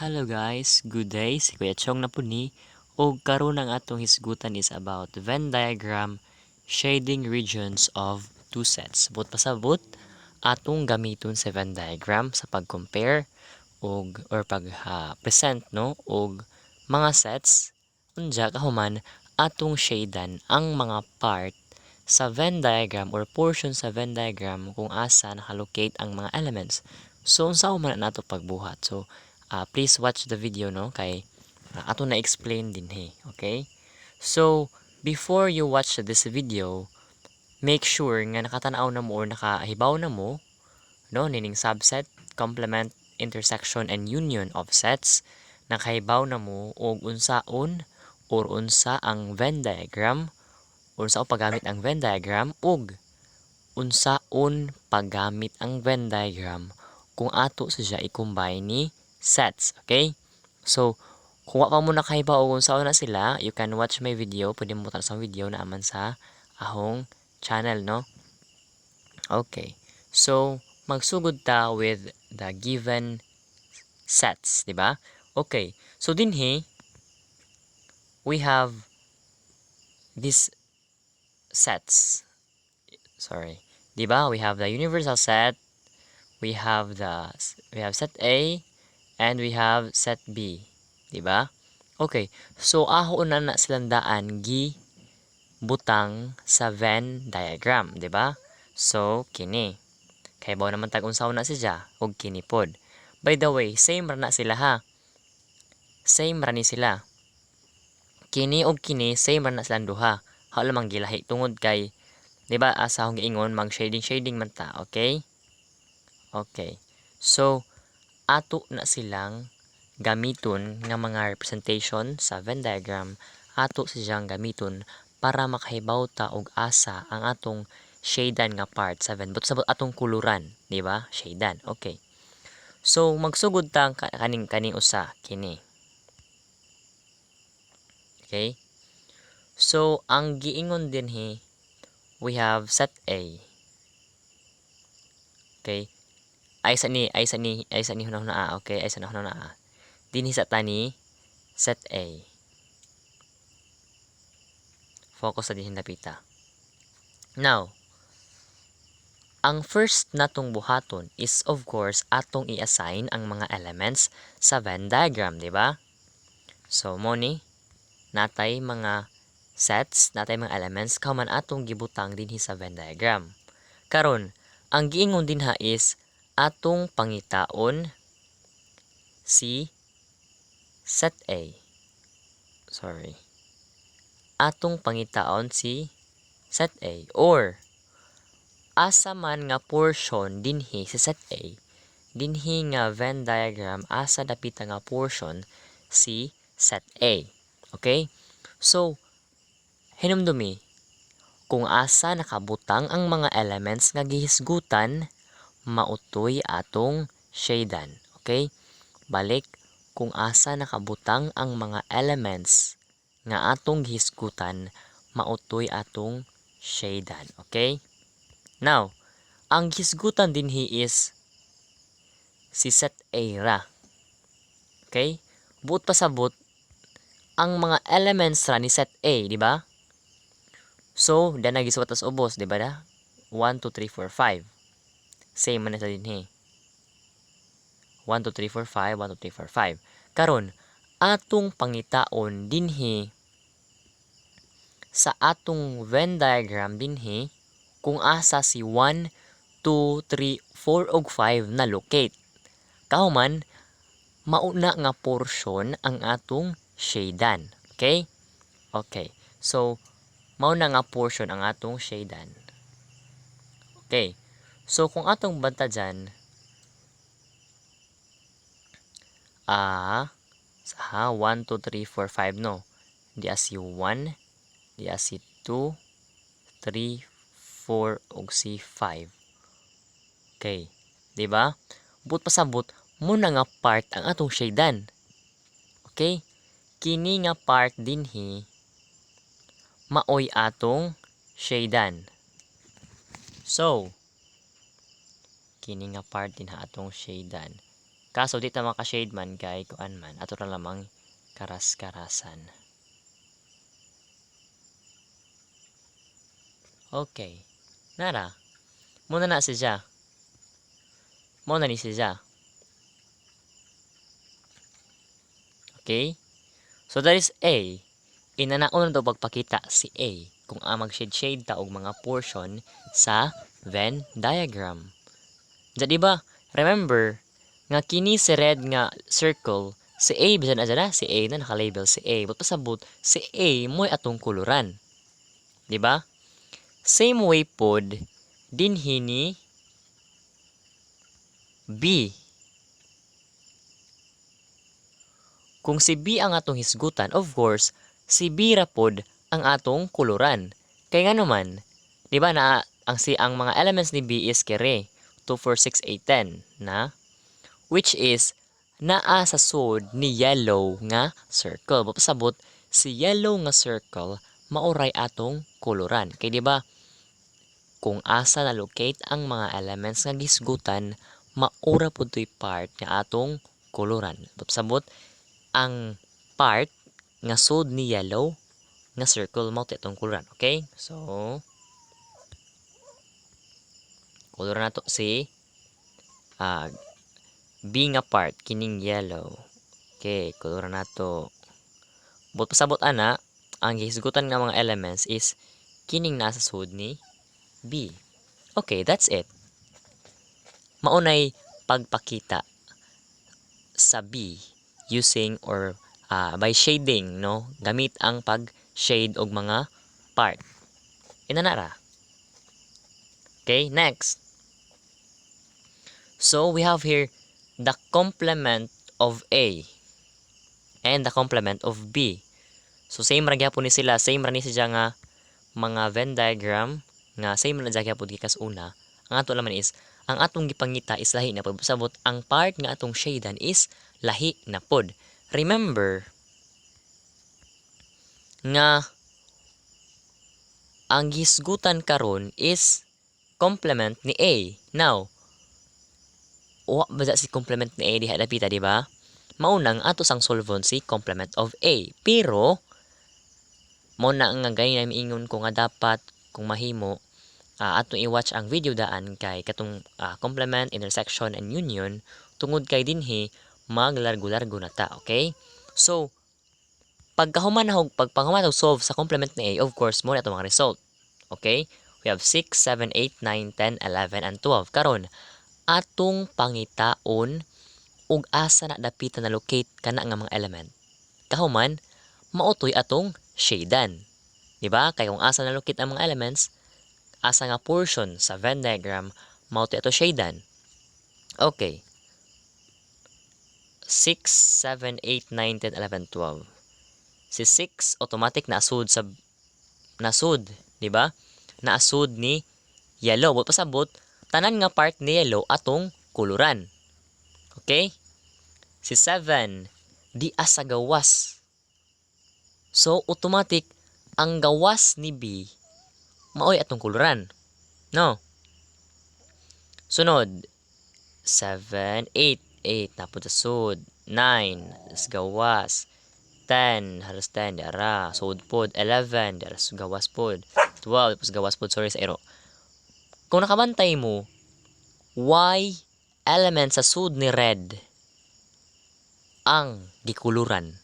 Hello guys, good day. Si Kuya Chong na pud ni. Og karon ang atong hisgutan is about Venn diagram shading regions of two sets. Buot pasabot, atong gamiton sa Venn diagram sa pag-compare og or pag present, no, og mga sets. Unya kahuman atong shadean ang mga part sa Venn diagram or portion sa Venn diagram kung asa nakalocate ang mga elements. So unsa man nato pagbuhat? So please watch the video, no, kay ato na explain dinhi, okay? So before you watch this video, make sure nga nakatanaw na mo or nakahibaw na mo, no, nining subset, complement, intersection and union of sets. Nakahibaw na mo og unsaon or unsa ang Venn diagram or unsa paggamit ang Venn diagram ug unsaon paggamit ang Venn diagram kung ato siya i-combine ni sets, okay? So, kung wa pa mo nakahibaw og unsaon na sila, you can watch my video, pwede mo sa video na aman sa ahong channel, no? Okay. So, magsugod ta with the given sets, di ba? Okay. So, dinhi, we have these sets. Sorry. Di ba? We have the universal set, we have set A, and we have set B. Di ba? Okay. So, aho na na silang daan gi butang sa Venn diagram, di ba? So, kini. Kay bawo naman tag unsaon na siya og kini pod. By the way, same ra na sila ha. Same ra ni sila. Kini og kini, same ra na silang duha. Hao lamang gilahi tungod kay, di ba, asa akong giingon mag shading shading man ta, okay? Okay. So, ato na silang gamiton nga mga representation sa Venn diagram, ato siyang gamiton para makahibaw ta og asa ang atong shadean nga part sa Venn. But sabot atong kuluran, di ba? Shadean. Okay. So magsugod ta kaning usa kini. Okay? So ang giingon dinhi, we have set A. Okay? Ay sa ni, ay sa ni, ay sa ni hunahuna a, okay? Ay sa na hunahuna a. Dinhi sa tani set A. Focus sa dinhi dapita. Now, ang first natong buhaton is, of course, atong i-assign ang mga elements sa Venn diagram, di ba? So mo ni natay mga sets, natay mga elements kaman atong gibutang dinhi sa Venn diagram. Karon, ang giingon dinha is atong pangitaon si set A. Sorry. Atong pangitaon si set A or asa man nga portion dinhi sa set A, dinhi nga Venn diagram, asa dapita nga portion si set A. Okay? So, hinumdumi, kung asa nakabutang ang mga elements nga gihisgutan, mautoy atong shadean. Okay? Balik, kung asa nakabutang ang mga elements nga atong gihisgutan, mautoy atong shadean. Okay? Now, ang gihisgutan dinhi is si set A ra. Okay? Buot pasabot, ang mga elements ra ni set A, di ba? So, da nagisuwat tas ubos, di ba da? 1, 2, 3, 4, 5. Same man na sa dinhi. 1, 2, 3, 4, 5, 1, 2, 3, 4, 5. Karon, atong pangitaon dinhi sa atong Venn diagram dinhi kung asa si 1, 2, 3, 4 ug 5 na locate. Kahuman, mauna nga portion ang atong shadean. Okay? Okay. So, mauna nga portion ang atong shadean. Okay. So, kung atong bantayan, sa 1, 2, 3, 4, 5, no? Di si 1, di si 2, 3, 4, ug si 5. Okay. Di ba? Buot pasabot, muna nga part ang atong shadean. Okay? Kini nga part dinhi maoy atong shadean. So, kini nga part dinha atong shadean. Kaso di ta maka-shade man kay kuan man, ato ra lamang karas-karasan. Okay. Nara. Muna na siya. Muna ni siya. Okay? So that is A. Inanaon na daw pagpakita si A kung ang mag-shade-shade ta og mga portion sa Venn diagram. Diya, di ba? Remember, nga kini si red nga circle, si A, bisan na dyan na, si A na nakalabel si A. But pasabot, si A mo'y atong kuluran. Di ba? Same way pod, dinhi ni B. Kung si B ang atong hisgutan, of course, si B ra pod ang atong kuluran. Kay ngano man, di ba na ang mga elements ni B is kere 2, 4, 6, 8, 10 na, which is naa sa sud ni yellow nga circle. Pasabot si yellow nga circle maoray atong kuluran. Kay di ba kung asa na locate ang mga elements nga gisgutan, maura pud to'y part nga atong kuluran. Pasabot ang part nga sud ni yellow nga circle mao atong kuluran. Okay? So kuluran nato si B nga part kining yellow. Okay, kuluran nato. But pasabot ana, ang gihisgutan nga mga elements is kining nasa sud ni B. Okay, that's it. Maunay pagpakita sa B using or by shading, no? Gamit ang pag-shade og mga part. Inana ra. Okay, next. So we have here the complement of A and the complement of B. So same ra gyapon ni sila, same ra ni siya nga mga Venn diagram nga same ra gyapon gikas una. Ang ato laman is ang atong gipangita is lahi na pod. Pasabot ang part nga atong shadean is lahi na pod. Remember nga ang gisgutan karon is complement ni A. Now, wa ba si complement ni A diha dapita, di ba? Maunang ato sang solvon si complement of A. Pero mao na nga gani na miingon ko nga dapat kung mahimo atong i-watch ang video daan kay katong complement, intersection and union tungod kay dinhi maglargo-largo na ta, okay? So pagkahuman na pagpanghuman og solve sa complement ni A, of course mo na atong mga result. Okay? We have 6, 7, 8, 9, 10, 11 and 12. Karon atong pangitaon ug asa na dapita na locate kana nga mga element. Kahuman maotoy atong shadean. Di ba? Kay kung asa na locate ang mga elements, asa nga portion sa Venn diagram mao ato shadean. Okay. 6, 7, 8, 9, 10, 11, 12. Si 6 automatic naasud sa nasud, di ba? Naasud ni yellow. But pasabot tanan nga part ni yellow atong kuluran. Okay? Si 7 di asa gawas. So automatic ang gawas ni B maoy atong kuluran. No? Sunod 7, 8, 8 napod sa sud, 9 sa gawas, 10 halos 10 dara sud pod, 11 dara sa gawas pod, 12 sa gawas pod, sorry sa ero. Kung nakabantay mo, why element sa sud ni red ang gikuluran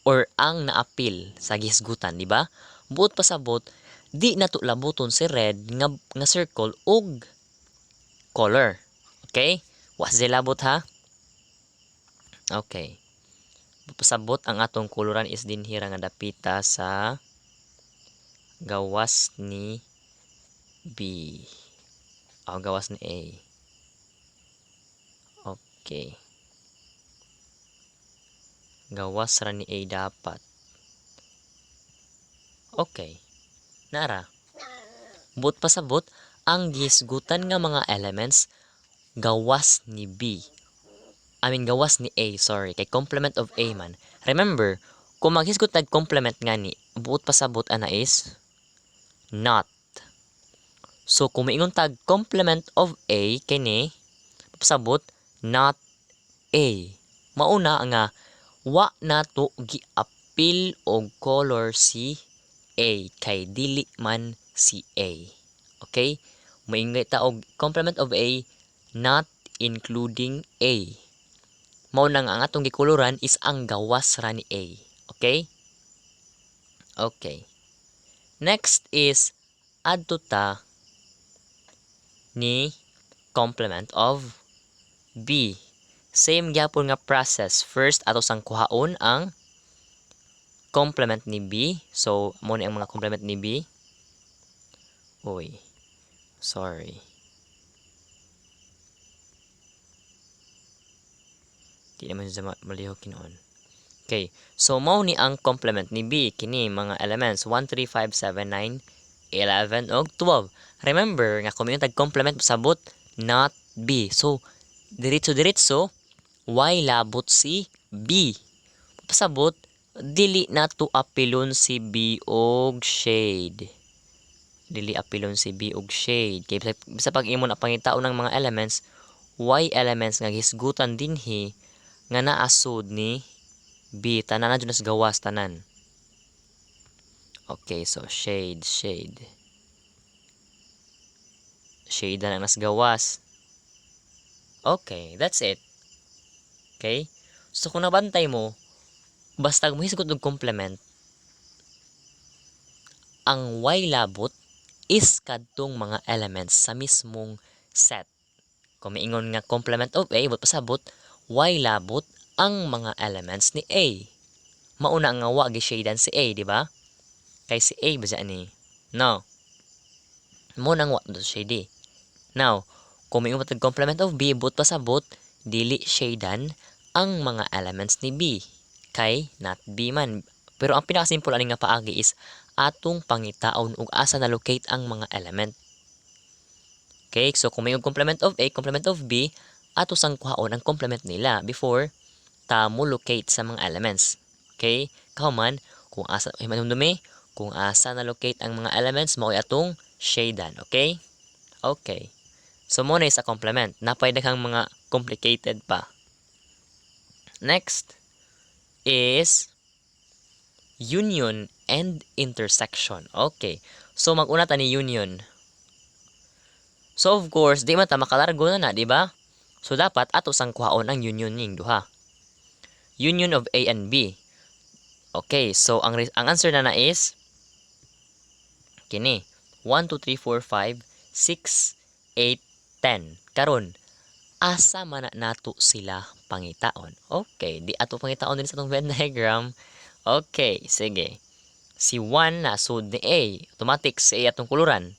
or ang naapil sa gisgutan, di ba? Buot pasabot, di nato labuton si red nga circle og color. Okay? Wa siya labot ha? Okay. Pasabot ang atong kuluran is dinhi ra nga dapita sa gawas ni B. O, gawas ni A. Okay. Gawas ra ni A dapat. Okay. Nara. But pasabot, ang gisgutan nga mga elements gawas ni B. I mean, gawas ni A, sorry. Kay complement of A man. Remember, kung maghisgot tag complement nga ni, buot pasabot ana is not. So, kung maingon tag complement of A, kini, pasabot, not A. Mauna nga wa nato giapil og color si A kay dili man si A. Okay? Moingon ta og complement of A not including A. Mao na nga ang atong gikuluran is ang gawas ra ni A. Okay? Okay. Next is adto ta ni complement of B. Same gyapon nga process. First, ato sang kuhaon ang complement ni B. So, mao ni ang mga complement ni B. Uy, sorry. Di naman siya malihok kinoon. Okay, so mao ni ang complement ni B. Kini mga elements 1, 3, 5, 7, 9, 11, ug 12. Remember nga kung tag complement, sabot not B. So, diretso-diretso, way labot si B. Pasabot, dili nato apilon si B og shade. Dili apilon si B og shade. Kay bisa pag imo na pangitaon ng mga elements, way elements nga hisgutan dinhi nga naasod ni B. Tanan na dyan sa gawas tanan. Okay, so shade, shade. Shade na lang nas gawas. Okay, that's it. Okay? So kung nabantay mo, basta mo hisgot og complement, ang way labot is kadtong mga elements sa mismong set. Kung miingon nga complement of A, but pasabot, way labot ang mga elements ni A. Mauna nga wa gi-shadean si A, di ba? Kay si A ba siya ni? No. Mo nang wa do shade. Now, kung miingon pa complement of B, but pasabot, dili shadean ang mga elements ni B. Kay not B man. Pero ang pinakasimple ani nga paagi is atong pangitaon og asa na locate ang mga element. Okay, so kung may complement of A, complement of B, ato sang kuhaon ang complement nila before ta mo locate sa mga elements. Okay? Kahuman, kung asa ay manumdumi, kung asa na locate ang mga elements, mao atong shadean. Okay? Okay. So mo na sa complement. Napay daghang mga complicated pa. Next is union and intersection. Okay. So mag-una ta ni union. So of course, di man ta makalargo na na, di ba? So dapat ato sang kuhaon ang union ning duha. Union of A and B. Okay, so ang answer na na is kini 1 2 3 4 5 6 8 10. Karon, asa man na nato sila pangitaon? Okay, di ato pangitaon din sa atong Venn diagram. Okay, sige. Si 1 nasud ni A, automatic si A atong kuluran.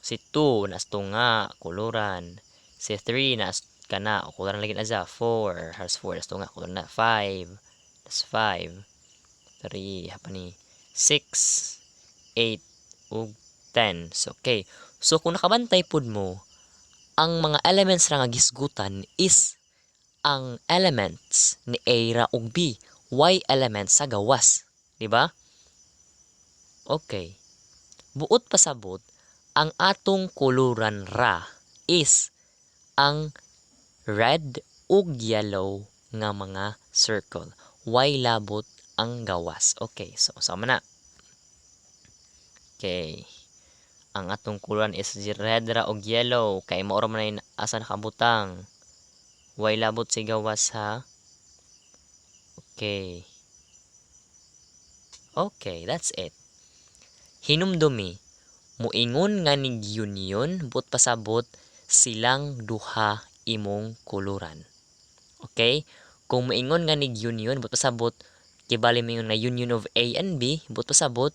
Si 2 nas nga kuluran. Si 3 nas kana kuluran lagi na siya. 4 has 4 nas nga kuluran na. 5 nas 5, 3 hapa ni 6, 8 ug 10. So okay. So kung nakabantay pud mo, ang mga elements ra nga gisgutan is ang elements ni A ra ug B. Way elements sa gawas, di ba? Okay. Buot pasabot, ang atong kuluran ra is ang red ug yellow nga mga circle. Way labot ang gawas. Okay, so sama na. Okay. Ang atong kuluran is red ra og yellow kay mao ra man na asa nakabutang. Way labot si gawas, ha. Okay. Okay, that's it. Hinumdumi, muingon nga nig union, buot pasabot silang duha imong kuluran. Okay? Kung muingon nga nig union, buot pasabot kibali moingon nga union of A and B, buot pasabot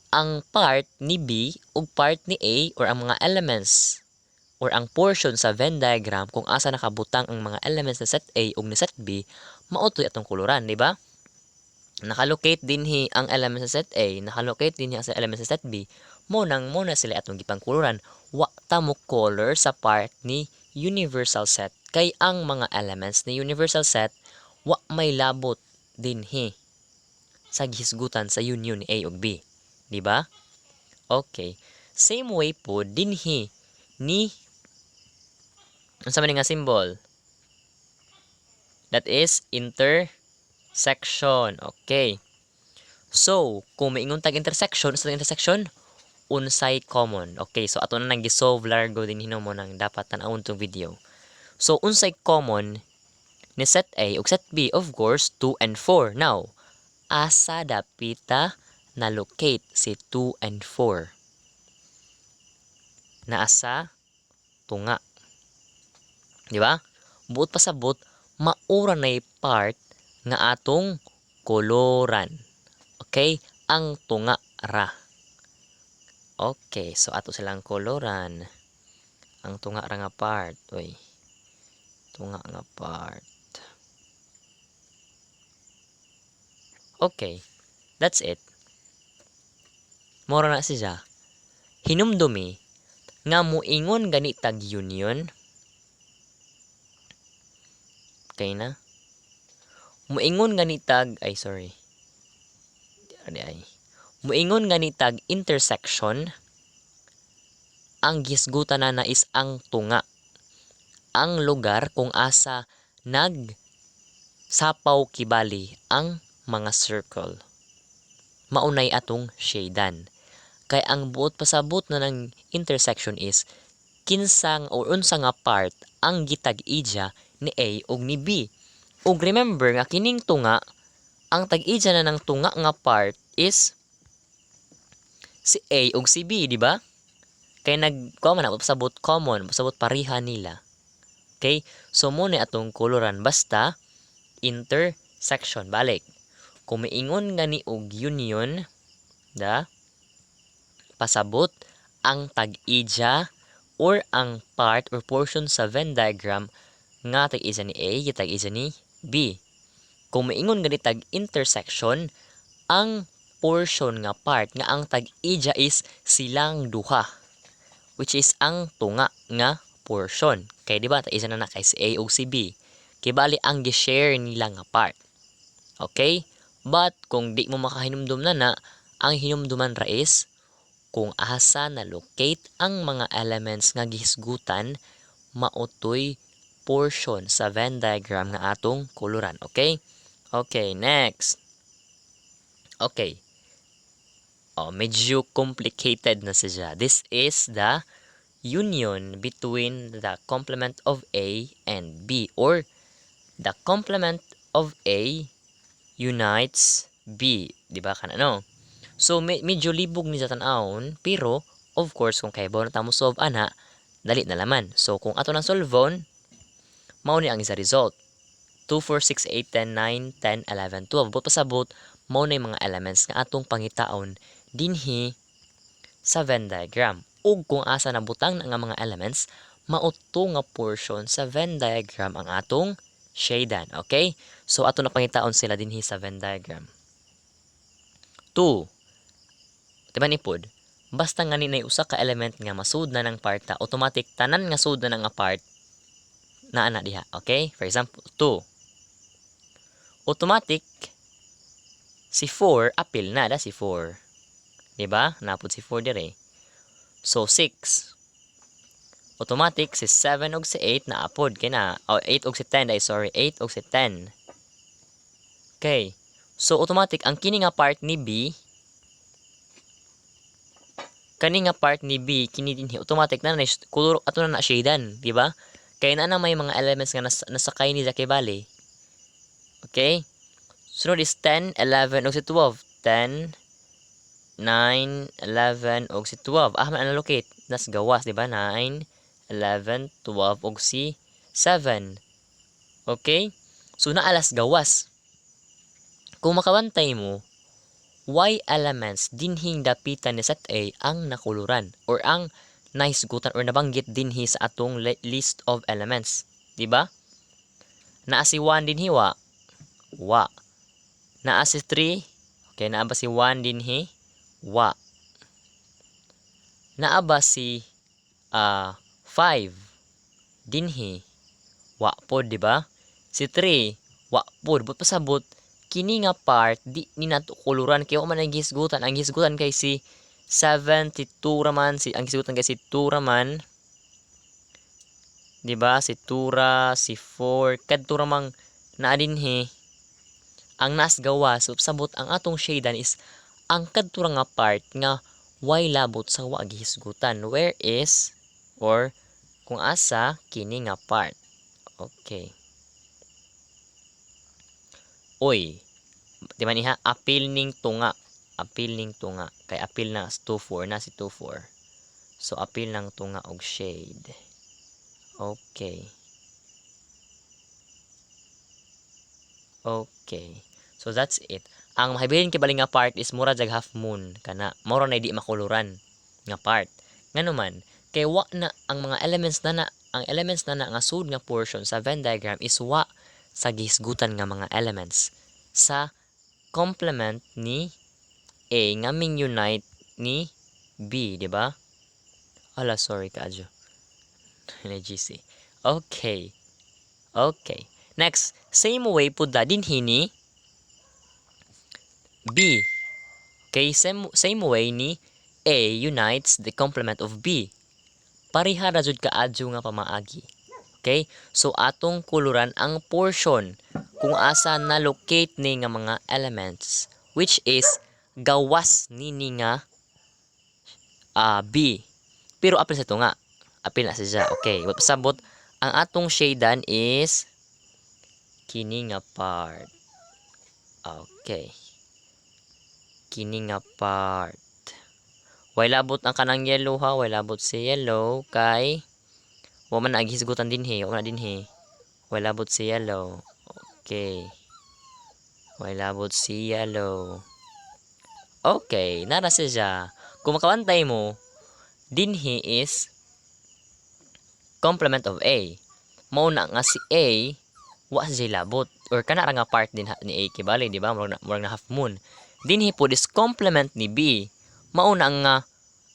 ang part ni B ug part ni A or ang mga elements or ang portion sa Venn diagram kung asa nakabutang ang mga elements na set A ug ni set B, mao to'y atong kuluran, di ba? Nakalocate dinhi ang elements sa set A, nakalocate dinhi ang elements sa set B, mo nang mo na sila atong gipangkuluran. Wa ta mo color sa part ni universal set kay ang mga elements ni universal set wa may labot dinhi sa gihisgutan sa union ni A ug B. Di ba? Okay. Same way po dinhi ni unsa man nga symbol? That is intersection. Okay. So, kung maingon tag intersection, sa intersection, unsay common. Okay, so ato na nang gisolve largo din hinimo nang dapat tan-awon tong video. So, unsay common ni set A ug set B? Of course, 2 and 4. Now, asa dapita na locate si 2 and 4? Naa sa tunga. Di ba? Buot pasabot, mao ra nay part nga atong koloran. Okay? Ang tunga ra. Okay, so ato silang koloran. Ang tunga ra nga part. Uy. Tunga nga part. Okay. That's it. Mora na siya. Hinumdumi nga muingon gani tag union. Okay na? Muingon gani tag, ay sorry. Di ay. Muingon gani tag intersection, ang gisgutan na na is ang tunga. Ang lugar kung asa nag sapaw kibali ang mga circle. Maunay atong shadean. Kay ang buot pasabot na ng intersection is kinsang or unsa nga part ang gitag-ija ni A ug ni B. Ug remember nga kining tunga, ang tag-ija na ng tunga nga part is si A ug si B, di ba? Kay nag kuha man pasabot common, pasabot pareha nila. Okay? So mo ni atong koloran basta intersection. Balik. Kung miingon gani og union, da pasabot ang tag-ija or ang part or portion sa Venn diagram nga tag-ija ni A, tag-ija ni B. Kung miingon gani tag intersection, ang portion nga part nga ang tag-ija is silang duha, which is ang tunga nga portion. Kay di ba tag-ija na na kay si A ug si B. Kibali ang gi-share nila nga part. Okay? But kung di mo makahinumdum na na, ang hinumduman ra is kung asa na locate ang mga elements nga gihisgutan, maotoy portion sa Venn diagram nga atong koloran. Okay? Okay, next. Okay. Oh, medyo complicated na siya. This is the union between the complement of A and B, or the complement of A unites B. Di ba kana no? So medyo libog ni sa tan-awon, pero of course kung kay na ta mo solve ana, dali na laman. So kung ato nang solvon, mao ni ang isa result. 2, 4, 6, 8, 10, 9, 10, 11, 12. Buot pasabot, mao na mga elements nga atong pangitaon dinhi sa Venn diagram. Ug kung asa nabutang na nga mga elements, mauto nga portion sa Venn diagram ang atong shadean. Okay? So ato na pangitaon sila dinhi sa Venn diagram. 2. Diba ni pod? Basta nga ni usa ka element nga masud na ng part ta, automatic tanan nga sud na nga part naa na diha. Okay? For example, 2. Automatic si 4 apil na da si 4. Diba? Napod si 4 dire. So 6. Automatic si 7 ug si 8 na apod kay na, oh, 8 ug si 10 ay sorry, 8 ug si 10. Okay. So automatic ang kini nga part ni B, kani nga part ni B kini dinhi, automatic na na color ato na na shadean, di ba? Kay na na may mga elements nga nasakay ni kibali. Okay? Sunod is 10, 11 ug si 12. 10, 9, 11 ug si 12. Ah, man allocate nas gawas, di ba? 9, 11, 12 ug si 7. Okay? So naalas gawas. Kung makabantay mo, y elements dinhing dapitan ni set A ang nakuluran or ang nahisgutan or nabanggit dinhi sa atong list of elements. Di ba? Naa si 1 dinhi wa? Wa. Naa si 3? Okay, naa ba si 1 dinhi? Wa. Naa ba si 5 dinhi? Wa pod, di ba? Si 3 wa pod. But pasabot kini nga part di ni nato kuluran kay wa man ang gihisgutan. Ang gihisgutan kay si 72 raman, si ang gihisgutan kay si 2 raman. Di ba? Si 2 ra, si 4, kadto ramang Naa dinhi ang naas gawas, sabot ang atong shadean is ang kadto ra nga part nga way labot sa wa gihisgutan. Where is or kung asa kini nga part. Okay. Oy, di man iha apil ning tunga, apil ning tunga kay apil na 2 4 na si 2 4. So apil ng tunga og shade. Okay. Okay. So that's it. Ang mahibilin kay bali nga part is mura jag half moon kana. Mura na di makuluran nga part. Ngano man kay wa na ang mga elements na na ang elements na na nga sud nga portion sa Venn diagram is wa sa gihisgutan nga mga elements sa complement ni A nga ming unite ni B, di ba? Ala, sorry kaadyo. Na GC. Okay. Okay. Next, same way pud da dinhi ni B. Okay, same way ni A unites the complement of B. Pareha ra jud kaadyo nga pamaagi. Okay? So atong kuluran ang portion kung asa na locate ni nga mga elements, which is gawas nini nga B. Pero apil sa tunga. Apil na siya. Okay. Pasabot ang atong shadean is kini nga part. Okay. Kini nga part. Way labot ang kanang yellow ha, way labot si yellow kay wa man naghisgutan dinhi, wa man na dinhi. Way labot si yellow. Okay. Way labot si yellow. Okay, nara siya. Kung makabantay mo, dinhi is complement of A. Mao na nga si A wa siya labot or kana ra nga part din ni A kibali, di ba? Murag na half moon. Dinhi pod is complement ni B. Mao na nga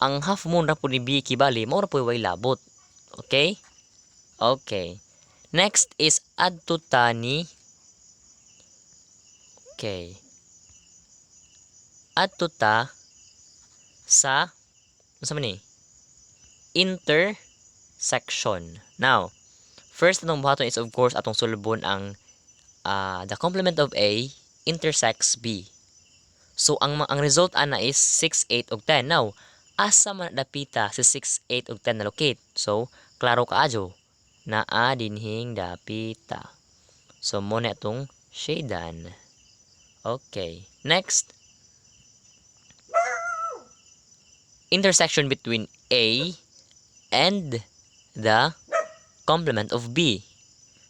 ang half moon ra pod ni B kibali, mao ra pod way labot. Okay? Okay. Next is adto ta ni. Okay. Adto ta sa unsa man ni? Intersection. Now, first atong buhaton is, of course, atong sulbon ang the complement of A intersects B. So ang result ana is 6, 8 ug 10. Now, asa man dapita si 6, 8 ug 10 na locate? So, klaro kaayo. Naa dinhing dapita. So mo na itong shadean. Okay. Next, intersection between A and the complement of B.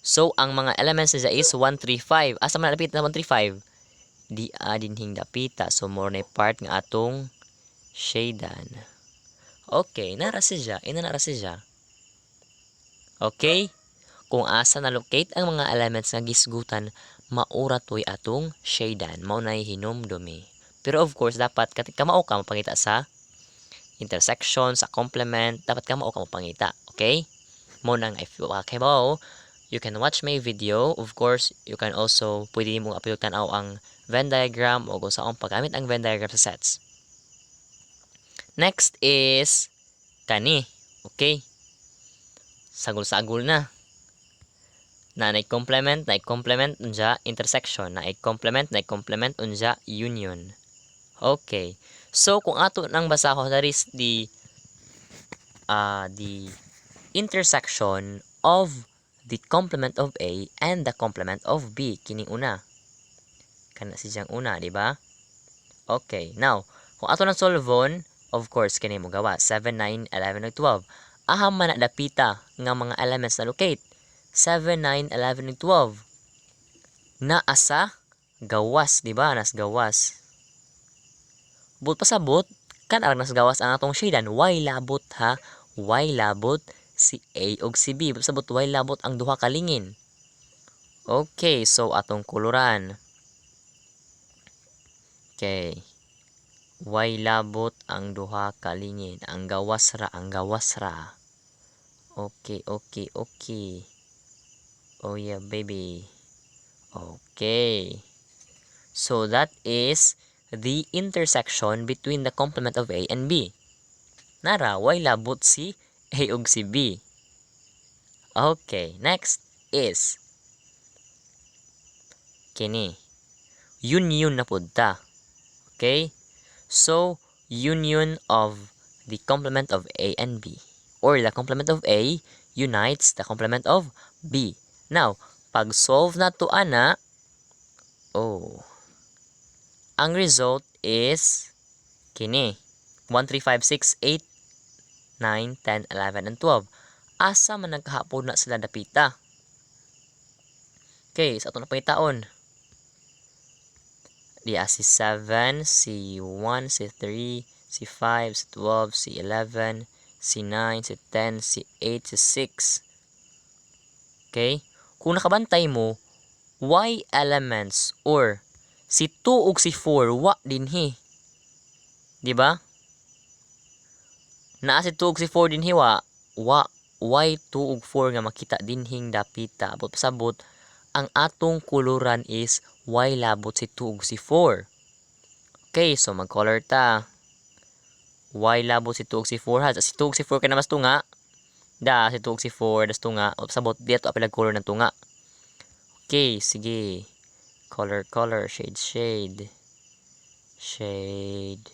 So, ang mga elements niya is 1, 3, 5. Asa man dapita na 1, 3, 5? Di a dinhing dapita. So, more na part nga atong shadean. Okay, nara siya. Ina nara siya. Okay? Kung asa na locate ang mga elements nga gisgutan, maura to'y atong shadean. Mao nay hinumdumi. Pero of course, dapat kamao ka mapangita sa intersection, sa complement, dapat kamao ka mapangita. Okay? Mo nang if you kahibaw, you can watch my video. Of course, you can also, pwede mo apil tan-aw ang Venn diagram o kung saong paggamit ang Venn diagram sa sets. Next is kani. Okay. Sagol-sagol na. Na naay complement unja intersection, naay complement, naay complement unja union. Okay. So kung ato nang basahon, that is the intersection of the complement of A and the complement of B, kining una. Kana siyang una, di ba? Okay. Now, kung ato nang solvon, of course kini mo gawa 7, 9, 11 ug 12. Aha man na dapita nga mga elements na locate? 7, 9, 11 ug 12. Naa sa gawas, di ba? Nas gawas. But pasabot, kan arang nas gawas ang atong shadean, way labot ha, way labot si A ug si B. Pasabot way labot ang duha ka lingin. Okay, so atong kuluran. Okay. Way labot ang duha ka lingin. Ang gawas ra, ang gawas ra. Okay. Oh yeah, baby. Okay. So that is the intersection between the complement of A and B. Nara, way labot si A ug si B. Okay, next is Kini. Union na pud ta. Okay? So, union of the complement of A and B. Or the complement of A unites the complement of B. Now, pag solve nato ana, oh, ang result is kini. 1, 3, 5, 6, 8, 9, 10, 11, and 12. Asa man nagkahapon na sila dapita? Okay, sa ato na pangitaon. Diya si 7, si 1, si 3, si 5, si 12, si 11, si 9, si 10, si 8, si 6. Okay? Kung nakabantay mo, way elements or si 2 ug si 4 wa dinhi. Di ba? Naa si 2 ug si 4 dinhi, wa? Wa. Way 2 ug 4 nga makita dinhing dapita. Abot pasabot ang atong kuluran is way labot si 2 ug si 4. Okay, so mag-color ta. Way labot si 2 ug si 4 ha. Si 2 ug si 4 kay na mas tunga. Da, si 2 ug si 4 das tunga. O pasabot dito apil color ng tunga. Okay, sige. Color, color, shade, shade. Shade.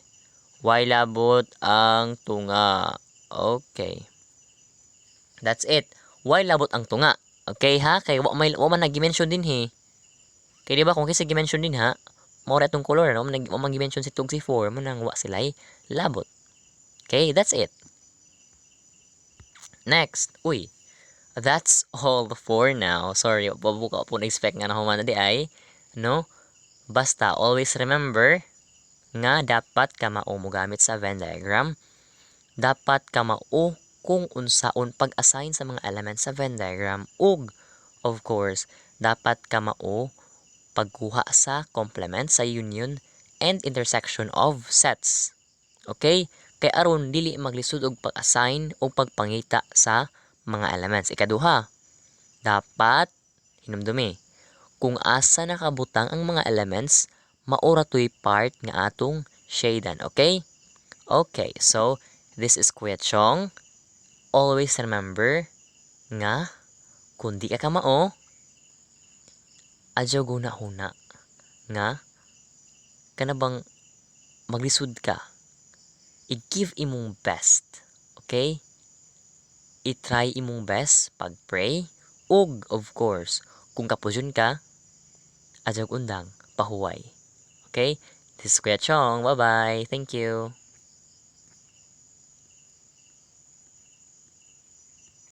Way labot ang tunga. Okay. That's it. Way labot ang tunga. Okay ha? Kay wa man nag-mention dinhi. Kay di ba kung kinsa gi-mention din ha, mao ra itong color, no? Wa man gi-mention si 2 si 4, mao nang wa sila'y labot. Okay, that's it. Next, uy. That's all for now. Sorry, wa po na-expect nga na human na diay, no? Basta always remember nga dapat ka mao mogamit sa Venn diagram. Dapat ka mao kung unsaon pag-assign sa mga elements sa Venn diagram ug of course, dapat ka mao pagkuha sa complement sa union and intersection of sets. Okay? Kay aron dili maglisod og pag-assign o pagpangita sa mga elements. Ikaduha, dapat hinumdumi kung asa nakabutang ang mga elements, mao ra to'y part nga atong shadean. Okay? Okay, so this is Kuya Chong. Always remember nga kung di ka kamao, adyaw huna-huna nga kana bang maglisod ka, i-give imong best. Okay? I-try imong best pag-pray ug of course, kung kapusyon ka, adyaw undang pahuway. Okay? This is Kuya Chong. Bye-bye. Thank you.